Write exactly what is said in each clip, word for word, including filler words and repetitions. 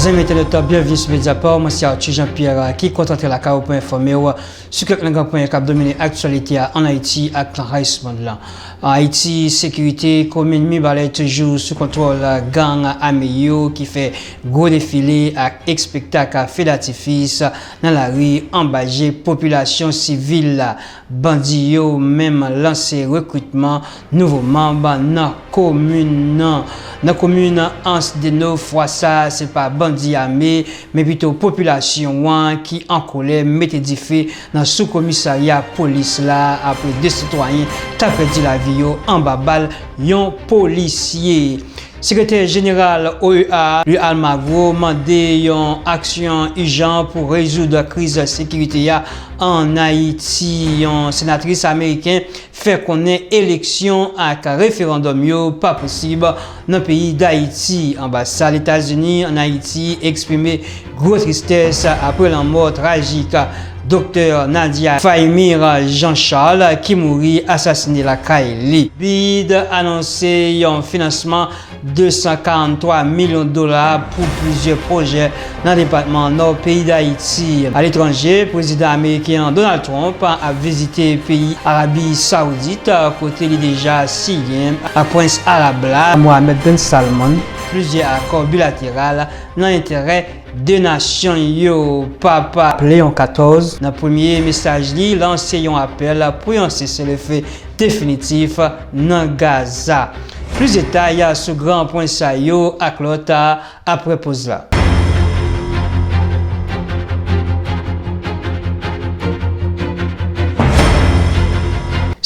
Zanmi entènot, byenvini sou Mediapart, mwen se Arthur Jean-Pierre ki kontan antre lakay ou pou enfòme w sou kèk nan gran pwen k ap domine aktyalite a ann Ayiti ak nan rès mond lan. An Ayiti, sekirite komin Mibalè toujou sou kontwòl gang ame yo ki fè gwo defile ak espektak feu d'artifice nan lari anba je popilasyon sivil la. Bandi yo menm lanse rekritman nouvo manm nan komin nan. Nan komin Anse des Naux, fwa sa a, se pa bandi ame, men pito popilasyon an ki an kolè mete dife nan sou komisarya polis la apre de sitwayen ta pèdi lavi yo anba bal yon polisye. Sekretè jeneral O E A, Lou Almagro, mande yon aksyon ijan pou rezoud kriz sekirite a ann Ayiti. Yon senatris ameriken fè konnen eleksyon ak referandòm yo pa posib nan peyi Dayiti. Anbasad Etazini ann Ayiti eksprime gwo tristès apre lanmò trajik Doktè Nadia Fahimir Jean Charles, ki mouri asasine lakay li. BID anonse yon finansman de san karant twa milyon dola pou plizyè pwojè nan depatman Nò peyi Dayiti. Aletranje, prezidan ameriken an Donald Trump ap vizite peyi Arabi Sawoudit, kote li deja siyen ak prens arab la, Mohammed bin Salman, plizyè akò bilateral nan enterè de nasyon yo. Papa Leon katòz, nan premye mesaj li, lanse yon apèl pou yon seselfe definitif nan Gaza. Plis detay sou gran pwen sa yo ak lòt apre poz la.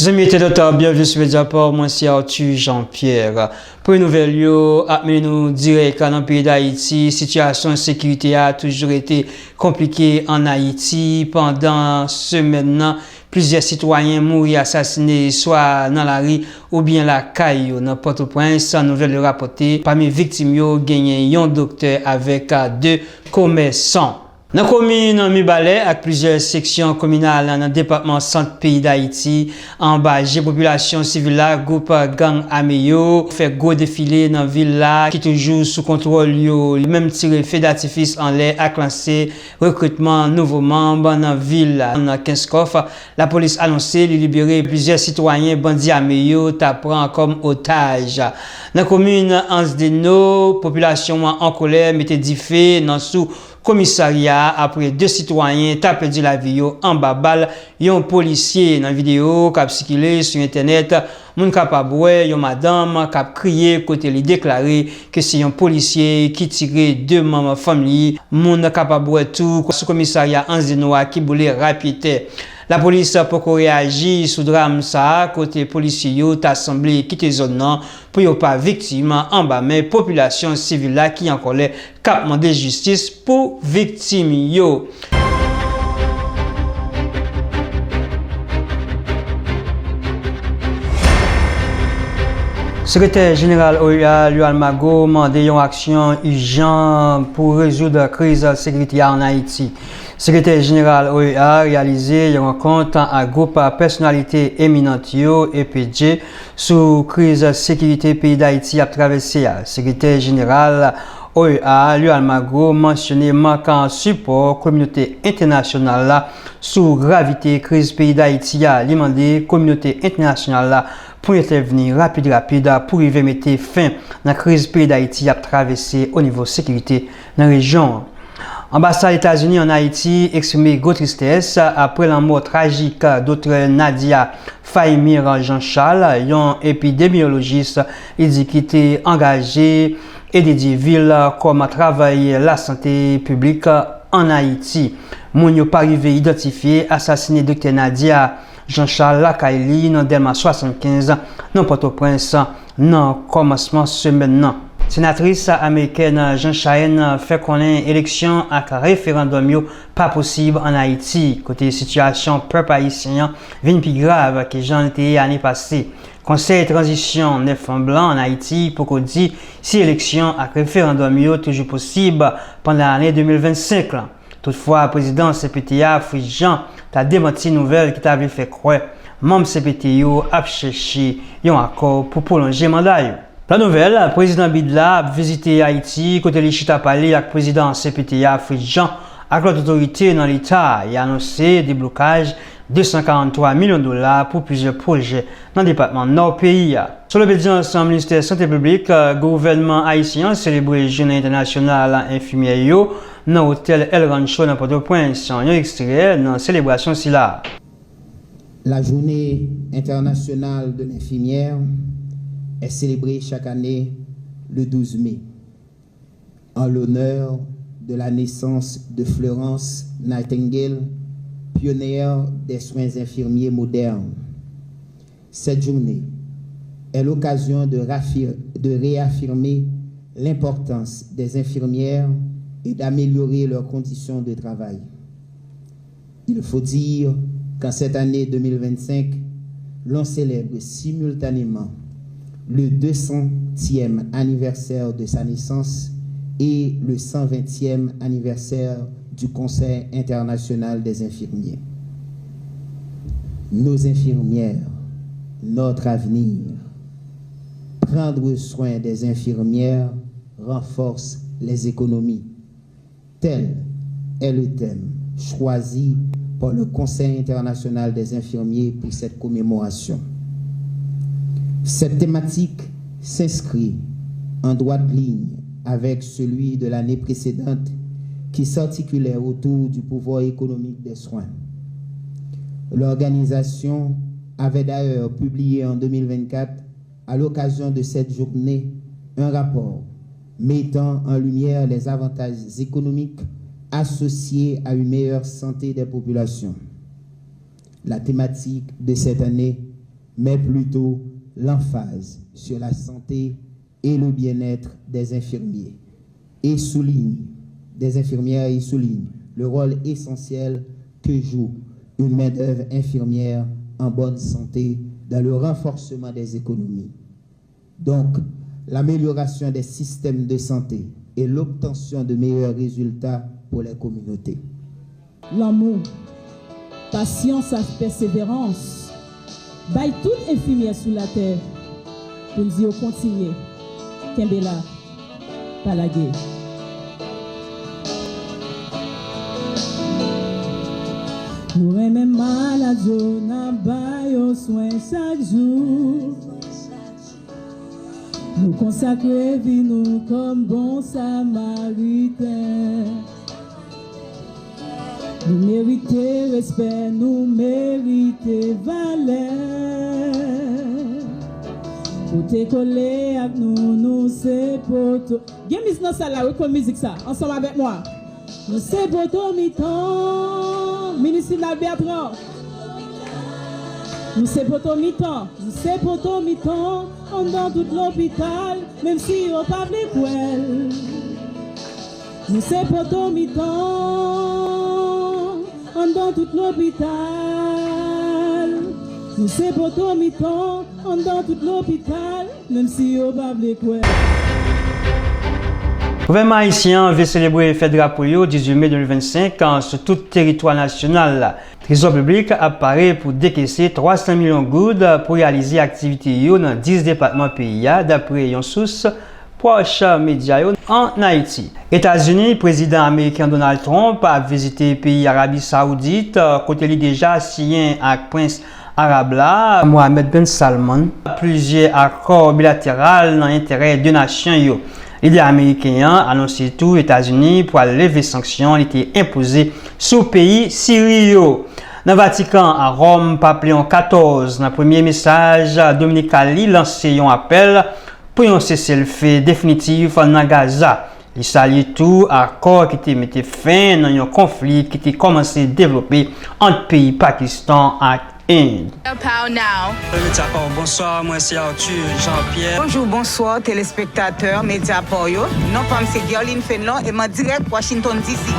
Zanmi entènot, byenvini sou Mediapart, mwen se Arthur Jean-Pierre. Premye nouvèl yo ap mennen nou dirèk nan peyi Dayiti. Sitiyasyon sekirite a toujou rete konplike ann Ayiti. Pandan semèn nan, plizyè sitwayen mouri asasine swa nan lari oubyen lakay yo. Nan Pòtoprens, nouvèl yo rapòte, pami viktim yo, genyen yon doktè avèk de komèsan. Nan komin Mibalè ak plizyè seksyon kominal nan depatman Sant peyi Dayiti, anba je popilasyon sivil la, gwoup gang ame yo fè gwo defile nan vil la ki toujou sou kontwòl yo. Yo menm tire feu d'artifice anlè ak lanse rekritman nouvo manm nan vil la. Nan Kenskòf, lapolis anonse li libere plizyè sitwayen bandi ame yo ta pran kòm otaj. Nan komin Anse des Naux, popilasyon an an kolè mete dife nan sou komisarya a apre de sitwayen ta pèdi lavi yo anba bal yon polisye. Nan videyo k ap sikile sou entènèt, moun kapab wè yon madanm k ap kriye kote li deklare ke se yon polisye ki tire de manm fanmi li. Moun kapab wè tou sou komisarya Anse des Naux a ki boule rapyetè. Lapolis poko reyaji sou dram sa a, kote polisye yo ta sanble kite zòn nan pou yo pa viktim anba men popilasyon sivil la ki an kòlè, k ap mande jistis pou viktim yo. Sekretè jeneral O E A, Lou Almagro, mande yon aksyon ijan pou rezoud kriz sekirite a ann Ayiti. Sekretè jeneral O E A reyalize yon rankont ak gwoup pèsonalite eminant yo, E P J, sou kriz sekirite peyi Dayiti ap travèse a. Sekretè jeneral O E A, Lou Almagro, mansyone mank sipò kominote entènasyonal la sou gravite kriz peyi Dayiti a. Li mande kominote entènasyonal la pou entèvni rapid rapid pou rive mete fen nan kriz peyi Dayiti ap travèse o nivo sekirite nan rejyon an. Anbasad Etazini ann Ayiti eksprime gwo tristès apre lanmò trajik Doktè Nadia Fahimir Jean Charles, yon epidemyolojis li di ki te angaje e dedye vi l kòm travayè lasante piblik ann Ayiti. Moun yo pa rive idantifye asasine Doktè Nadia Jean Charles lakay li nan Dèlma swasannkenz, nan Pòtoprens, nan kòmansman semèn nan. Senatris amerikèn Jean Chahène fè konnen eleksyon ak referandòm yo pa posib ann Ayiti, kote sitiyasyon pèp ayisyen an vin pi grav ke jan l te ye ane pase. Konsèy tranzisyon nèf an blan ann Ayiti poko di si eleksyon ak referandòm yo toujou posib pandan ane de mil vennsenk lan. Toutfwa, prezidan C P T a, Fritz Jean, ta demanti nouvèl ki ta vle fè kwè manm C P T yo ap chèche yon akò pou pwolonje manda yo. Lòt nouvèl, Prezidan Bid la ap vizite Ayiti, kote li chita pale ak Prezidan C P T a, Fritz Jean, ak lòt otorite nan Leta. Li anonse deblokaj de san karant twa milyon dola pou plizyè pwojè nan depatman Nò peyi a. Sou lobedyans Ministè Sante Piblik, gouvènman ayisyen an selebre Jounen Entènasyonal Enfimyè yo nan otèl El Rancho nan Pòtoprens. Yon ekstrè nan selebrasyon sila. La Journée internationale de l'infirmière est célébrée chaque année le douze mai, en l'honneur de la naissance de Florence Nightingale, pionnière des soins infirmiers modernes. Cette journée est l'occasion de, de réaffirmer l'importance des infirmières et d'améliorer leurs conditions de travail. Il faut dire qu'en cette année deux mille vingt-cinq, l'on célèbre simultanément le deux centième anniversaire de sa naissance et le cent vingtième anniversaire du Conseil international des infirmiers. Nos infirmières, notre avenir. Prendre soin des infirmières renforce les économies. Tel est le thème choisi par le Conseil international des infirmiers pour cette commémoration. Cette thématique s'inscrit en droite ligne avec celui de l'année précédente qui s'articulait autour du pouvoir économique des soins. L'organisation avait d'ailleurs publié en deux mille vingt-quatre, à l'occasion de cette journée, un rapport mettant en lumière les avantages économiques associés à une meilleure santé des populations. La thématique de cette année met plutôt l'emphase sur la santé et le bien-être des infirmiers et souligne, des infirmières et souligne le rôle essentiel que joue une main-d'œuvre infirmière en bonne santé dans le renforcement des économies. Donc, l'amélioration des systèmes de santé et l'obtention de meilleurs résultats pour les communautés. Lanmou, pasyans ak pèseverans bay tout enfimyè sou latè pou n di yo kontinye, kenbe la, pa lage. Nou renmen malad yo, n ap ba yo swen chak jou. Nou konsakre vi nou kòm bon samariten. Nou merite respè, nou merite valè. Pote kole ak nou, nou se poto. Gen miz nan sal la, wi, konn mizik sa, ansanm avèk mwen. Nou se poto mitan, Minis Linal Bertrand. Nou se poto mitan, nou se poto mitan, anndan tout lopital, menm si yo pa vle kwè l. Nou se poto mitan, anndan tout lopital. Nou se poto mitan, anndan tout lopital, menm si yo pa vle kwè. Gouvènman ayisyen an vle selebre fèt drapo yo dizuit me de mil vennsenk sou tout teritwa nasyonal la. Trezò piblik ap pare pou dekese twa san milyon goud pou reyalize aktivite yo nan dis depatman peyi a, dapre yon sous pwòch medya yo ann Ayiti. Etazini, Prezidan ameriken Donald Trump ap vizite peyi Arabi Sawoudit, kote li deja siyen ak prens arab la, Mohammed bin Salman, plizyè akò bilateral nan enterè de nasyon yo. Lidè ameriken an anonse tou Etazini pral leve sanksyon li te enpoze sou peyi Siri yo. Nan Vatikan, a Ròm, Pap Leyon katòz, nan premye mesaj dominikal li, lanse yon apèl pou yon seselfe definitif nan Gaza. Li salye tou akò ki te mete fen nan yon konfli ki te kòmanse devlope ant peyi Pakistan ak End. Pow now. Medya Paw, bonswa, mwen se Arthur Jean Pierre. Bonjou, bonswa, telespektatè Medya Paw yo. Non pa m se Guerline Fenlon e m an dirèk Washington D C.